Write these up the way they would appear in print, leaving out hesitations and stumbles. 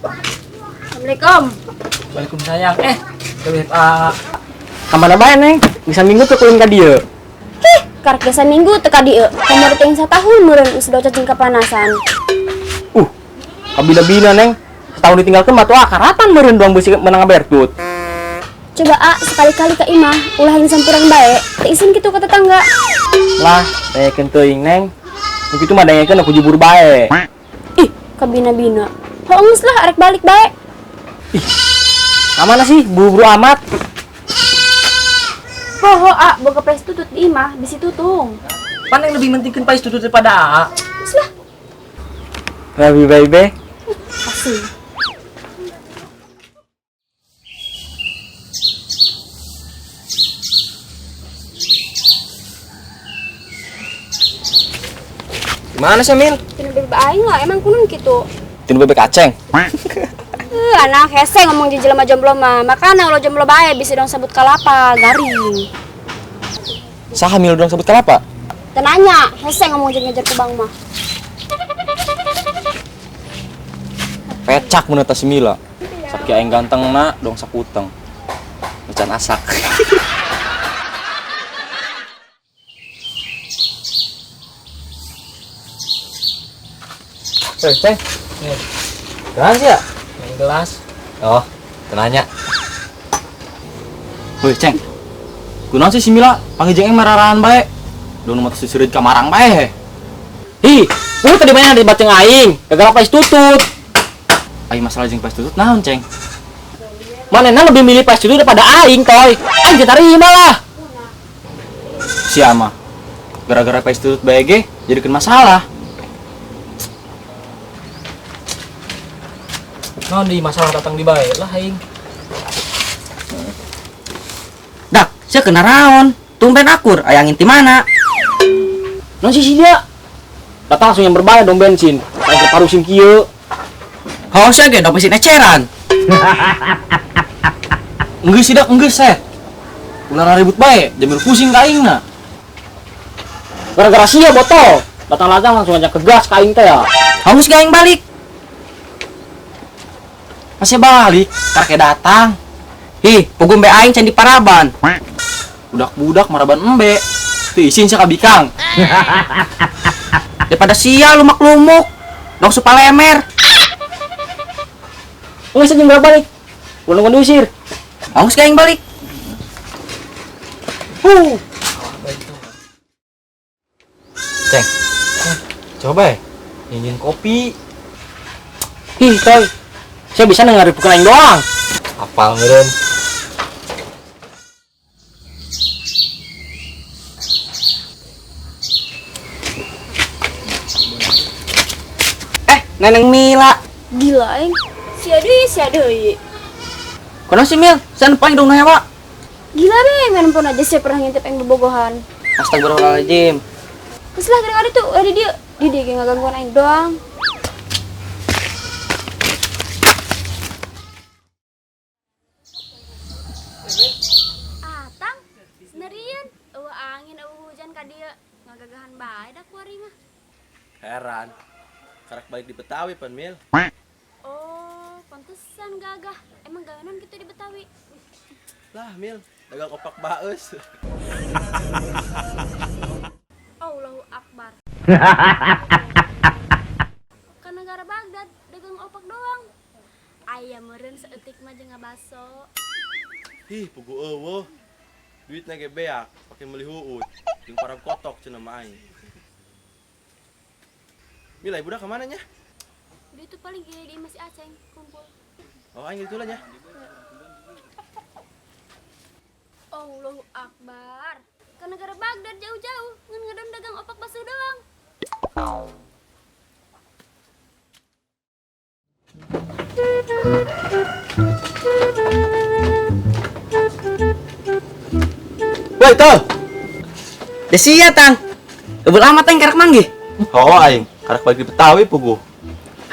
Assalamualaikum. Waalaikumsalam. Kamana bae, Neng? Bisa minggu tuh kulin ka dieu. Hih, karek ge saminggu teu ka dieu. Kamari teh satahun meureun geus docot jeung kapanasan. Kabina-bina, Neng. Setahun ditinggalkeun mah tuh akaratan meureun doang beusi menang ngabertut. Coba a sekali-kali ka imah ulah yang sampurang bae. Teu isin kitu ka tetangga. Lah, daekeun teuing, Neng. Nu kitu mah daekeun aku jubur bae. Ih, kabina-bina. Hoeung lah arek balik bae. Ih, kamana sih? Buru-buru amat. Poho a boga pais tutut di imah bisi tutung. Pan yang lebih mentingkeun pais tutut daripada a. Geus lah. Rabi bae. Asing. Gimana sih, Mil? Tinu bebek aing lah, emang kunon kitu. Tinu bebek aceng. Anak hese ngomong jeung jelema jomblo mah. Makana ulah jomblo bae bisi dong sabut kalapa, garing. Saha Mil dong sabut kalapa? Teu nanya, hese ngomong jeung ngejar kubang mah. Pecak mun eta si Mila. Sakieu aing gantengna dong sakuteng. Macan asak. Ceng. Nih. Gelas ya? Main gelas. Oh, tenanya. Woi, Ceng. Kunaon sih si Mila panggil jeung mararaan bae. Dong nu mah sisireut ka marang bae. Hi, lu tadi mana di baceng aing? Gara-gara pais tutut. Aing masalah jeung pais tutut naon, Ceng? Manehna lebih milih pais tutut daripada aing, toy. Aing teu tarima lah. Sia mah. Gara-gara pais tutut bae ge jadikeun masalah. Naon di masalah datang di bae lah aing. Dak, sia kena raon. Tumben akur, aya angin ti mana? Naon sih si dia? Datang langsung yang berbahaya dong bensin. Aing parusin kieu. Hong sia ge dong bensin eceran. Enggeus sih dak, enggeus seh. Ulah ribut bae, jamil pusing ka aingna. Gara-gara sia botol. Datang-datang langsung aja ke gas ka aing teh ya. Hong geus aing balik. Masih balik, karek datang. Ih, pugu embe aing can diparaban. Budak-budak maraban embe. Teu isin sia ka bikang. Daripada sia lumak-lumuk, dong supalemer. Geus jeung balik. Ulah diusir. Hong geus aing balik. Huh. Ceng. Coba ya. Ingin kopi. Ih, toy. Saya bisa dengar bukan aing doang. Apal meureun. Neneng Mila. Gila aing. Sia deui, sia deui. Kunaon sih Mil? Sia nu paling dong hewa. Gila be, main handphone aja sia pernah ngintip aing bobogohan. Astagfirullahaladzim. Geus lah gara-gara itu ada dia. Dia ge ngagangguan aing doang. Atang, senerian, eueuh angin, eueuh hujan ka dieu, ngagagahan bae da kuari mah. Heran. Karek balik di Betawi pan Mil. Oh, pantesan gagah. Emang gawenan kitu di Betawi. Lah Mil, dagang opak baeus. Allahu Akbar. Ke negara Baghdad dagang opak doang. Aya meureun saeutik mah jeung ngabaso. Ih, pugu eueuh. Duitna ge beak, pake meuli huut. Jeung parab kotok cenah mah aing. Mil, ai budak ka mana nya? Dia tuh paling gede di masih Aceng kumpul. Oh, aing gitu lah nya. Allahu Akbar. Ke negara Baghdad jauh-jauh ngan ngedon dagang opak baso doang. Woi, tol. Ya sia tang. Kebul amat aing karek manggih. Oh, aing karek balik di Betawi pugu.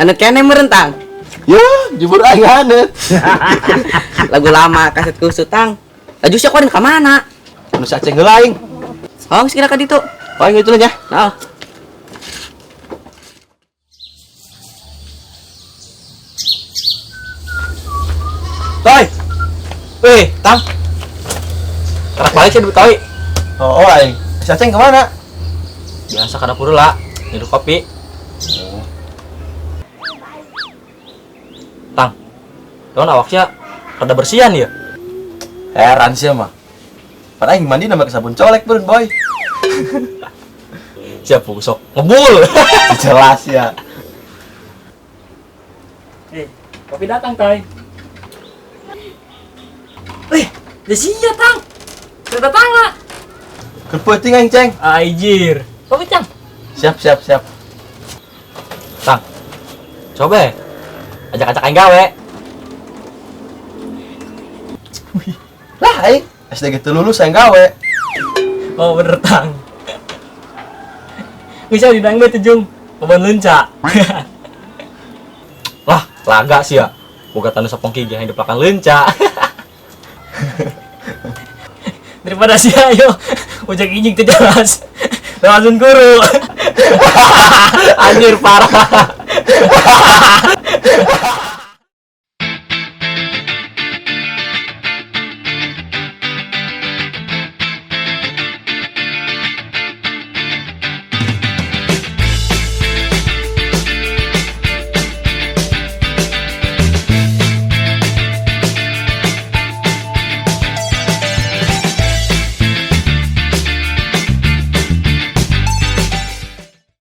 Haneut keneh meureun tang. Ya, jubur aing haneut. Lagu lama kaset kusut tang. Laju sia kuarin ka mana? Anu si Aceng heula aing. Oh, geus kira ka ditu. Oh, aing gitu lah nya. Nah. Toy. Weh, Tang. Tarak balik sih Toy. Oh, oh aing. Si Aceng kemana? Biasa ka dapur lah, nyeduh kopi. Tang. Don awak sia rada bersihan ya. Heran sih mah. Padahal aing mandi nama sabun colek beureun, boy. Siap sok ngebul. Jelas ya. Kopi datang, Toy. Wih, udah sia, Tang. Sudah datang lah. Keur peuting aing, Ceng. Anjir. Kopi, Tang. Siap, siap, siap. Tang. Coba ajak-ajak aing gawe. Lah aing SD gitu lulus aing gawe. Oh, bener, Tang. Bisa didang bae tuh, Jung. Kebon lenca. Lah, laga sih ya. Boga tanda sapongki ge hayang diplakan lenca. Daripada sia ayo ujang ijing teu jelas. Langsung guru. Anjir parah.